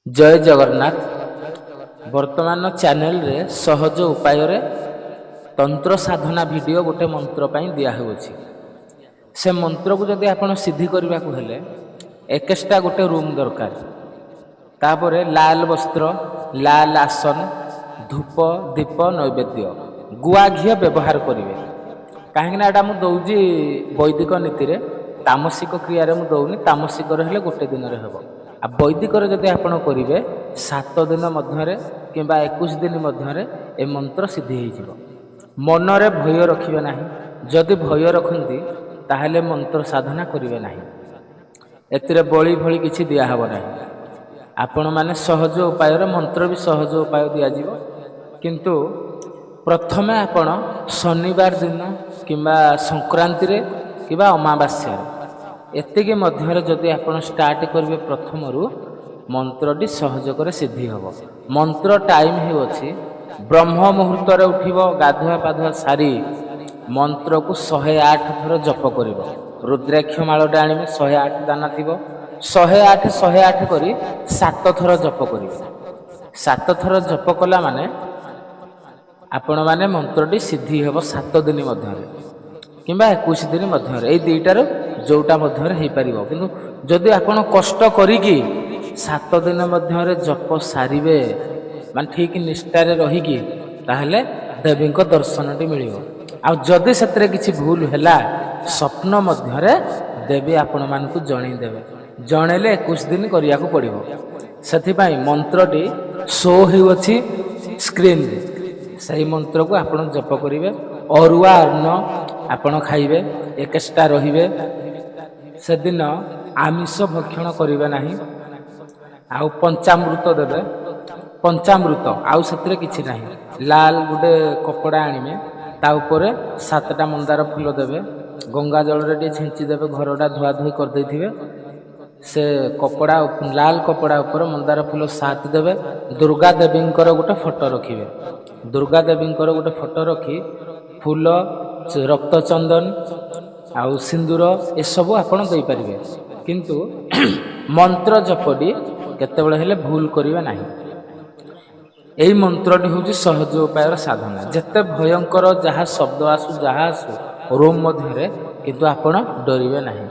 ଜୟ ଜଗନ୍ନାଥ। ବର୍ତ୍ତମାନ ଚ୍ୟାନେଲରେ ସହଜ ଉପାୟରେ ତନ୍ତ୍ର ସାଧନା ଭିଡ଼ିଓ ଗୋଟେ ମନ୍ତ୍ର ପାଇଁ ଦିଆହେଉଅଛି। ସେ ମନ୍ତ୍ରକୁ ଯଦି ଆପଣ ସିଦ୍ଧି କରିବାକୁ ହେଲେ ଏକେଷ୍ଟା ଗୋଟେ ରୁମ୍ ଦରକାର। ତାପରେ ଲାଲ ବସ୍ତ୍ର, ଲାଲ ଆସନ, ଧୂପ, ଦୀପ, ନୈବେଦ୍ୟ, ଗୁଆ ଘିଅ ବ୍ୟବହାର କରିବେ। କାହିଁକିନା ଏଇଟା ମୁଁ ଦେଉଛି ବୈଦିକ ନୀତିରେ, ତାମସିକ କ୍ରିୟାରେ ମୁଁ ଦେଉନି। ତାମସିକରେ ହେଲେ ଗୋଟେ ଦିନରେ ହେବ, ଆଉ ବୈଦିକରେ ଯଦି ଆପଣ କରିବେ 7 ଦିନ ମଧ୍ୟରେ କିମ୍ବା 21 ଦିନ ମଧ୍ୟରେ ଏ ମନ୍ତ୍ର ସିଦ୍ଧି ହେଇଯିବ। ମନରେ ଭୟ ରଖିବେ ନାହିଁ। ଯଦି ଭୟ ରଖନ୍ତି, ତାହେଲେ ମନ୍ତ୍ର ସାଧନା କରିବେ ନାହିଁ। ଏଥିରେ ବଳି ଭଳି କିଛି ଦିଆହେବ ନାହିଁ। ଆପଣମାନେ ସହଜ ଉପାୟରେ ମନ୍ତ୍ର ବି ସହଜ ଉପାୟ ଦିଆଯିବ। କିନ୍ତୁ ପ୍ରଥମେ ଆପଣ ଶନିବାର ଦିନ କିମ୍ବା ସଂକ୍ରାନ୍ତିରେ କିମ୍ବା ଅମାବାସ୍ୟାରେ, ଏତିକି ମଧ୍ୟରେ ଯଦି ଆପଣ ଷ୍ଟାର୍ଟ କରିବେ ପ୍ରଥମରୁ, ମନ୍ତ୍ରଟି ସହଜରେ ସିଦ୍ଧି ହେବ। ମନ୍ତ୍ର ଟାଇମ୍ ହେଉଅଛି, ବ୍ରହ୍ମ ମୁହୂର୍ତ୍ତରେ ଉଠିବ, ଗାଧୁଆ ପାଧୁଆ ସାରି ମନ୍ତ୍ରକୁ 108 ଥର ଜପ କରିବ। ରୁଦ୍ରାକ୍ଷ ମାଳଟା ଆଣିବେ, 108 ଦାନା ଥିବ। 108 108 କରି ସାତ ଥର ଜପ କରିବେ। ସାତ ଥର ଜପ କଲା ମାନେ ଆପଣମାନେ ମନ୍ତ୍ରଟି ସିଦ୍ଧି ହେବ 7 ଦିନ ମଧ୍ୟରେ କିମ୍ବା 21 ଦିନ ମଧ୍ୟରେ। ଏଇ ଦୁଇଟାରୁ ଯେଉଁଟା ମଧ୍ୟରେ ହେଇପାରିବ। କିନ୍ତୁ ଯଦି ଆପଣ କଷ୍ଟ କରିକି 7 ଦିନ ମଧ୍ୟରେ ଜପ ସାରିବେ, ମାନେ ଠିକ୍ ନିଷ୍ଠାରେ ରହିକି, ତାହେଲେ ଦେବୀଙ୍କ ଦର୍ଶନଟି ମିଳିବ। ଆଉ ଯଦି ସେଥିରେ କିଛି ଭୁଲ ହେଲା, ସ୍ୱପ୍ନ ମଧ୍ୟରେ ଦେବୀ ଆପଣମାନଙ୍କୁ ଜଣେଇ ଦେବେ। ଜଣେଇଲେ 21 ଦିନ କରିବାକୁ ପଡ଼ିବ। ସେଥିପାଇଁ ମନ୍ତ୍ରଟି ଶୋ ହେଉଅଛି ସ୍କ୍ରିନରେ, ସେହି ମନ୍ତ୍ରକୁ ଆପଣ ଜପ କରିବେ। ଅରୁଆ ଅନ୍ନ ଆପଣ ଖାଇବେ, ଏକେଷ୍ଟା ରହିବେ। ସେଦିନ ଆମିଷ ଭକ୍ଷଣ କରିବେ ନାହିଁ। ଆଉ ପଞ୍ଚାମୃତ ଦେବେ, ପଞ୍ଚାମୃତ, ଆଉ ସେଥିରେ କିଛି ନାହିଁ। ଲାଲ ଗୋଟେ କପଡ଼ା ଆଣିବେ, ତା ଉପରେ ସାତଟା ମନ୍ଦାର ଫୁଲ ଦେବେ, ଗଙ୍ଗା ଜଳରେ ଟିକେ ଛିଞ୍ଚି ଦେବେ। ଘରଟା ଧୁଆ ଧୁଇ କରିଦେଇଥିବେ। ସେ କପଡ଼ା, ଲାଲ କପଡ଼ା ଉପରେ ମନ୍ଦାର ଫୁଲ ସାତ ଦେବେ। ଦୁର୍ଗା ଦେବୀଙ୍କର ଗୋଟେ ଫଟୋ ରଖିବେ। ଦୁର୍ଗା ଦେବୀଙ୍କର ଗୋଟେ ଫଟୋ ରଖି ଫୁଲ, ରକ୍ତ ଚନ୍ଦନ ଆଉ ସିନ୍ଦୁର ଏସବୁ ଆପଣ ଦେଇପାରିବେ। କିନ୍ତୁ ମନ୍ତ୍ର ଜପଟି କେତେବେଳେ ହେଲେ ଭୁଲ କରିବେ ନାହିଁ। ଏଇ ମନ୍ତ୍ରଟି ହେଉଛି ସହଜ ଉପାୟର ସାଧନା। ଯେତେ ଭୟଙ୍କର ଯାହା ଶବ୍ଦ ଆସୁ, ଯାହା ଆସୁ ରୁମ୍ ମଧ୍ୟରେ, କିନ୍ତୁ ଆପଣ ଡରିବେ ନାହିଁ।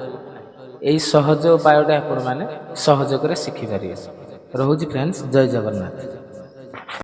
ଏଇ ସହଜ ଉପାୟଟା ଆପଣମାନେ ସହଜରେ ଶିଖିପାରିବେ। ରହୁଛି ଫ୍ରେଣ୍ଡସ୍, ଜୟ ଜଗନ୍ନାଥ।